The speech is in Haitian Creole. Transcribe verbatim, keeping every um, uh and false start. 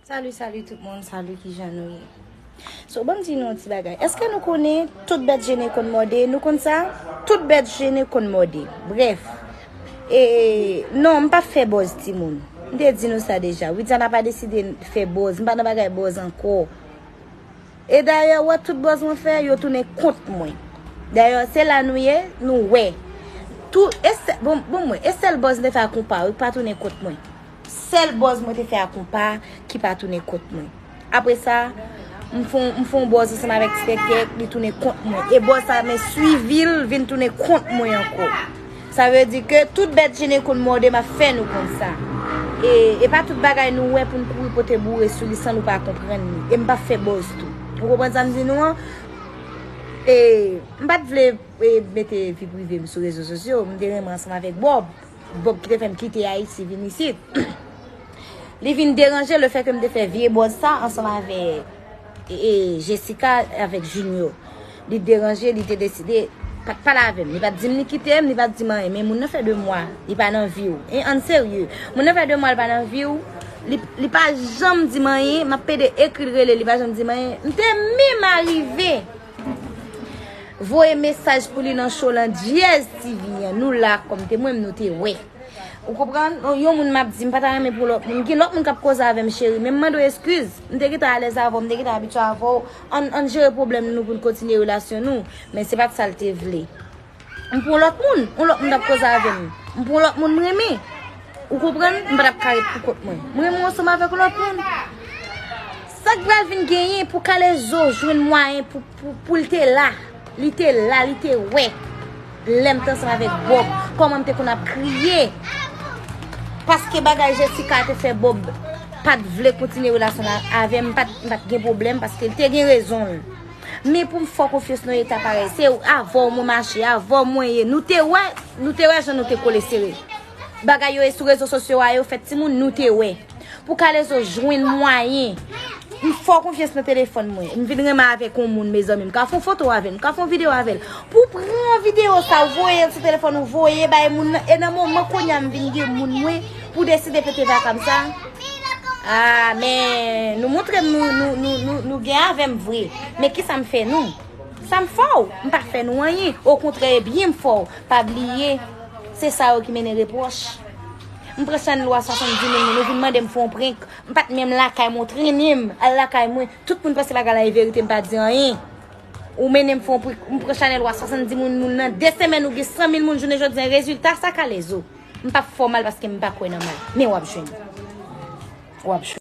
Salut, salut tout moun, salut, kijan nou ye? So, ban m di nou yon ti bagay. Èske nou konnen tout bèt jennen konn mòde? Nou konn sa? Tout bèt jennen konn mòde. Brèf. E, non, m p ap fè buzz timoun. M te di nou sa deja. Widiana pa deside fè buzz. M pa nan bagay buzz ankò. E dayè, w wè tout buzz mwen fè, yo tounen kont mwen. Dayè, se la nou ye, nou wè. Tou, e sè-, bon, bon mwen, e sèl buzz m te fè a konpa, wi, pa tounen kont mwen. Sèl buzz mwen te fè a konpa ki pa tounen kont mwen. Apre sa, m fon, m fon buzz ansanm avèk Ti Tèktèk, li tounen kont mwen. E buzz sa, men swivi l vin tounen kont mwen ankò. Sa vle di ke tout bèt jennen konn mòde, m ap fè nou konn sa. E, e pa tout bagay nou wè pou n kouri pote boure sou li san nou pa konprann li. E m p ap fè buzz tou. Ou konprann sa m di nou an? E m pa t vle, e, mete vi prive m sou rezo sosyo. M te renmen ansanm avèk Bob. Bob ki te fè m kite Ayiti vin isit. Li vin deranje le fè ke m te fè vye buzz sa ansanm avèk, e, e, Jessica, avèk Junior. Li deranje, li te deside pa t pale avè m. Li pa t di m li kite m, li pa t di m anyen. Men moun nan fè de mwa, li pa nan vi w. E, ann serye. Moun nan fè de mwa, li pa nan vi w. Li, li pa janm di m anyen. M ap pede ekri l, rele, li pa janm di m anyen. M te menm arive voye mesaj pou li nan show lan Dyèz T V an. Nou la kòm temwen, nou te wè. Ou konprann? Yon moun m ap di, m pa ta renmen pou lòt moun. Gen lòt moun k ap koze avè m, cheri, men m mande w eskiz. M te gentan alèz avè w, m te gentan abitye avè w. Ann, ann jere pwoblèm nou pou n kontinye relasyon nou. Men se pa t sa l te vle. M pou yon lòt moun, yon lòt moun t ap koze avè m. M pou yon lòt moun m renmen. Ou konprann? M pa t ap ka ret pou kont mwen. M renmen w ansanm avèk yon lòt moun. Sa k pral vin genyen pou Kalezo jwenn mwayen pou, pou, pou l te la? Li te la, li te wè. Lè m te ansanm avèk Bob, kòman m te konn ap kriye. Paske bagay Jessica te fè Bob pa t vle kontinye relasyon la avè m, m pa t, m pa t gen pwoblèm paske l te gen rezon l. Men pou m fè w konfyans nan eta parèy, se avè w mwen mache, avè w mwen ye. Nou te wè, nou te wè jan nou te kole sere. Bagay yo ye sou rezo sosyo a yo fèt timoun, nou te wè. Pou Kalezo jwenn mwayen. M fè w konfyans nan telefòn mwen. M vin renmen avèk yon moun, mezanmi. M ka fè yon foto avè l, m ka fè yon videyo avè l. Pou pran videyo sa, voye l sou telefòn ou, voye bay moun nan. E nan moman kounye a m vin gen moun mwen pou deside pete vaka m sa. A, men nou montre m nou, nou, nou, nou, nou gen avè m vre. Men kisa m fè nou? Sa m fè w? M pa fè nou anyen. Okontrè, e byen m fè w. Pa bliye, se sa yo ki mennen repwòch. M pran chanèl ou a swasanndis mil moun, ou vin mande m fè yon prank. M pa t menm lakay mwen, ou trennen m al lakay mwen. Tout moun panse bagay la e verite, m pa di anyen. Ou mennen m fè yon prank, m pran chanèl ou a swasanndis moun, moun nan de semèn ou gen san mil moun jounen jodi a, rezilta sa Kalezo. M p ap fè w mal paske m pa kwè nan mal. Men w ap jwenn. W ap jwenn.